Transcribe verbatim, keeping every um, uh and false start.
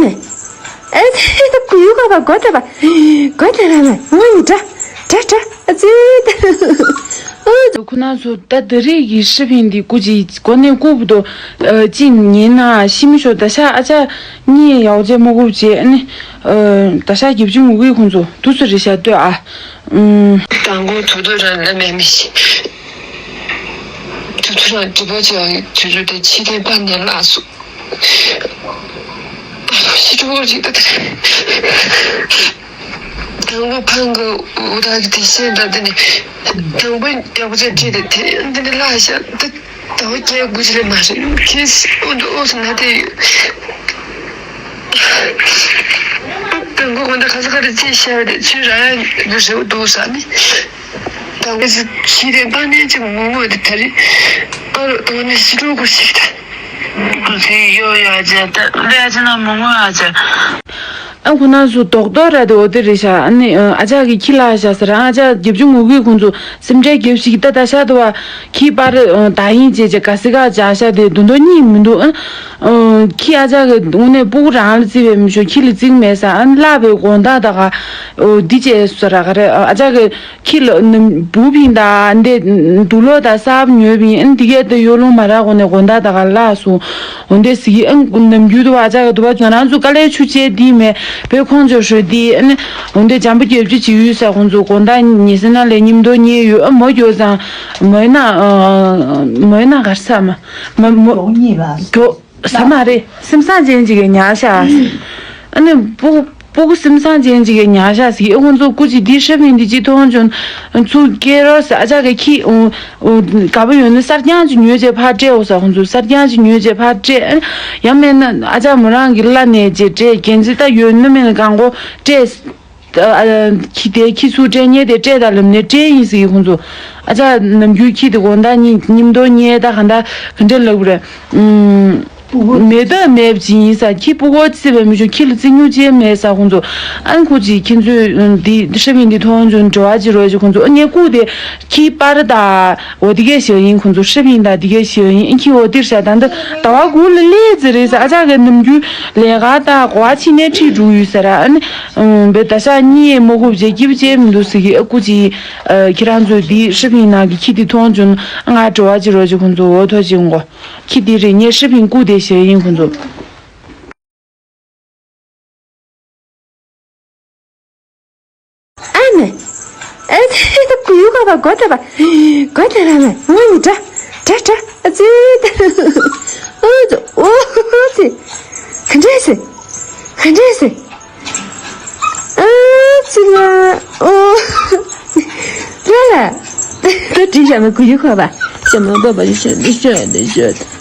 ཨ་ཙི། ད་གུ་ཡུ་ག་པ་གོ་ད་པ། གོ་ད་ར་མ། ངོ་ཡི་དྲ། དྲ་དྲ། ཨ་ཙི། ཨོ། ཁོ་ན་ཚོ་ད་འདི་རིགས་ཀྱི་ཧྲི་ཕིན་འདི་སྐུ་ཅི་གོ་ནས་སྐུ་བུ་དོ། ཅི་ཉིན་ན་ཤི་མི་ཤོ་ད་ཤ་ཨ་ཅག་གཉིས་ཡག་ཅེ་མོ་གུབ་ཅེ་ཨ་ནི། ད་ཤ་རྒྱབ་ཅུ་ངུ་གི་ཁོང་ཚོ་དུ་སུ་རི་ཤ་ལྟོས་ཨ། དང་པོ་དུ་དུ་རང་ལ་མེ་མི་ཤི། དུ་དུ་རང་དུ་པོ་ཅེ་དུ་དུ་དེ་ཕྱི་དེ་པ་ནས་ལ་སུ། ཤི་ཀྲོ་ཞིག་ད་དེ། དང་པོ་ཕང་གི་འུ་ད་གི་དེ་ཤེས་ད་དེ་ནི། དང་པོ་རྒྱབ་ཅེ་ཅེ་དེ་དེ་དེ་ནི་ལ་ཤ་དེ། ད་བོ་སྐྱེ་དགུ་ཅི་ལས་མ་རེད་ཁྱེད་ཨོ་འདུག་ཨོ་སུ་ན་དེ་ཡོད། དང་པོ་གོ་ད་ཁ་ས་ཁ་རེ་ཅེ་ཤ་དེ་ཚུ་ར་ཡ་དུ་ཟེར་འདུག་ས་ནི། ད་ག་ཅི་ཁྱི་རེ་པ་ནས་ཅི་མོ་མོ་དེ་ད་རེ་ཨ་རོ་དོ་ནི་ཤི་ཀྲོ་གུ་ཞིག་ད། དེ་ཡོ་ཡ་ཅེ་ད་ལེ་ཨ་ཅེ་ན་མོ་མོ་ཨ་ཅེ། ཨ་ཁོ་ན་སུ་རྡོག་རྡོག་ར་དེ་འོ་དེ་རེད་ཤག་ཨ་ནི་ཨ་ཅག་གི་ཁྱི་ལ་ཤག་ཟེར་ཨ་ཅག་རྒྱབ་ཅུ་ངུ་གུའི་ཁོང་ཚོ་སེམས་ཁྲལ་རྒྱབ་ཞིག་ད་ད་ཤག་དུ་བ་ཁྱི་པར་ད་ཡིན་ཅེ་ཅེ་ག་སི་ག་ཅག་ཤག་དེ་དུ་འདོ་གཉིས་མི་འདུག་ཨ་ཁྱི་ཨ་ཅག་གི་དངོས་གནས་སྤུ་གུ་རང་ལ་བརྩི་བའི་མི་ཤོ་ཁྱི་ལ་བརྩི་གི་མེད་ས་ཨ་ནི་བརླག་པའི་དགོང་དག་ད་ག་འོ་འདི་ཅེ་སོ་ར་ག་རེ་ཨ་ཅག་གི་ཁྱི་ལ་ནམ་བུ་ཕིང་དང་འདི་དུག་ལོག་དང་སབ་ཉོས་ཕིང་ཨན་དེ་གས་དེ་ཡོ་ལོང་མ་རག་གོ་ནས་དགོང་དག་ད་ག་ལ་སོང་། འོན་ཏེ་སི་ཨན་ནམ་རྒྱུན་དུ་བ་ཅག་ག་དུ་བ་ང་རང་ཚོ་དཀའ་ལས་ཆུ་ཆེ་དེ་མེད་པའི་ཁོང་ཚོ་ཧྲོ་དེ་ཨན་འོན་ཏེ་འཇམ་པོ་རྒྱབ་ཅུ་ཅི་ཡོད་ས་ཁོང་ཚོ་དགོང་དག་ཉི་སེ་ན་ལས་ཉིམ་དོ་ཉེ་ཡོད་ཨ་མོ་རྒྱོ་ཙང་མོ་ན་མོ་ན་གར་ས་མ་མ་མོ་རོགས་གཉིས་ལ་རྒྱོ། ས་མ་རེད། སེམས་བཟང་ཅན་ཅིག་གི་ཉག་ཤ། ཨ་ནི་སྤུ་སྤུ་གུ་སེམས་བཟང་ཅན་ཅིག་གི་ཉག་ཤ་ཟིག་ཨེ་ཁོང་ཚོ་སྐུ་ཅི་འདི་ཧྲ་ཕིན་འདི་ཅི་མཐོང་བྱུང་། ཚུར་སྐྱེལ་རོགས་ཟེར་ཨ་ཅག་གི་ཁྱི་དགའ་པོ་ཡོད་ན་གསར་རྐྱང་ཅིག་ཉོས་བྱས་ཕར་སྤྲད་འོ་ཟེར་ཁོང་ཚོ་གསར་རྐྱང་ཅིག་ཉོས་བྱས་ཕར་སྤྲད། ཡང་མེད་ན་ཨ་ཅག་མོ་རང་གི་བླ་ནས་བྱས་སྤྲད་གན་ཚི་ད་ཡོད་ན་མེད་ན་གང་གོ་སྤྲད། ཨ་ཁྱི་དེ་ཁྱི་ཚུར་སྤྲད་ཉེ་དེ་སྤྲད་ད་ལམ་ནས་སྤྲད་ཡིན་ཟེར་གི་ཁོང་ཚོ། ཨ་ཅག་ནམ་རྒྱུན་ཁྱི་དེ་དགོང་དག་ཉིན་ཉིན་མདོ་ཉལ་ད་ག་འདྲ་ག་འདྲ་ལབ་རེད། ཨུམ། མེ་ད་མེབ་ཅི་ཡིན་ས་ཁྱི་སྤུ་གོ་ཚི་བའི་མི་ཆོ་ཁྱི་ལ་ཚི་ཉུ་ཅེ་མེད་ས་ཁོང་ཚོ། ཨན་ཁོ་ཅི་ཁྱི་ཚོས་འདི་ཧྲི་བིན་འདི་མཐོང་བྱུང་འགྲོ་བ་ཅི་རོ་ཅི་ཁོང་ཚོ་ཨ་ཉེ་ཀུ་དེ་ཁྱི་པར་ད། འོ་དེ་གས་ཞེས་ཡིན་ཁོང་ཚོ་ཧྲི་བིན་ད་དེ་གས་ཞེས་ཡིན་ཁྱི་འོ་དེར་ཤ་ད་འདི་ཟླ་བ་དགུ་ལ་ལས་ཙི་རེད་ས་ཨ་ཅག་གི་ནམ་རྒྱུན་ལས་ཀ་ད་གོ་བ་ཕྱི་ནས་ཁྲིད་འགྲོ་ཡོད་ས་ར་ཨ་ནི། བེ་ད་ཤ་གཉིས་མོ་གུབ་ཅེ་སྐྱིབ་ཅེ་མི་འདུག་ཟེར་གི་ཨ་ཀུ་ཅི། ཁྱེད་རང་ཚོས་འདི་ཧྲི་བིན་ནང་གི་ཁྱི་དེ་མཐོང་བྱུང་ང་འགྲོ་བ་ཅི་རོ་ཅི་ཁོང་ཚོ་འོ་ཐོ་ཅི་འགོ། ཁྱི་དེ་རེད་ངས་ཧྲི་བིན་ཀུ་དེ་ཞེས་ཡིན་ཁོང་ཚོ། ཨ་ནི། ཨེ་ཙི་ད་གུ་ཡུ་ག་པ་གོ་ད་པ། གོ་ད་ར་མ་ངོ་ཡི་དྲ། དྲ་དྲ་ཨ་ཙི་ད། ཨོ་ཙི་ཨོ་ཙི། ག་འདྲས་སེ། ག་འདྲས་སེ། ཨ་ཙི་ལ་ཨོ། ལ་ལ། ད་དྲི་ཞག་མ་གུ་ཡུ་ག་པ། ཞག་མ་པ་པ་ཞག་འདི་ཞག་འདི་ཞག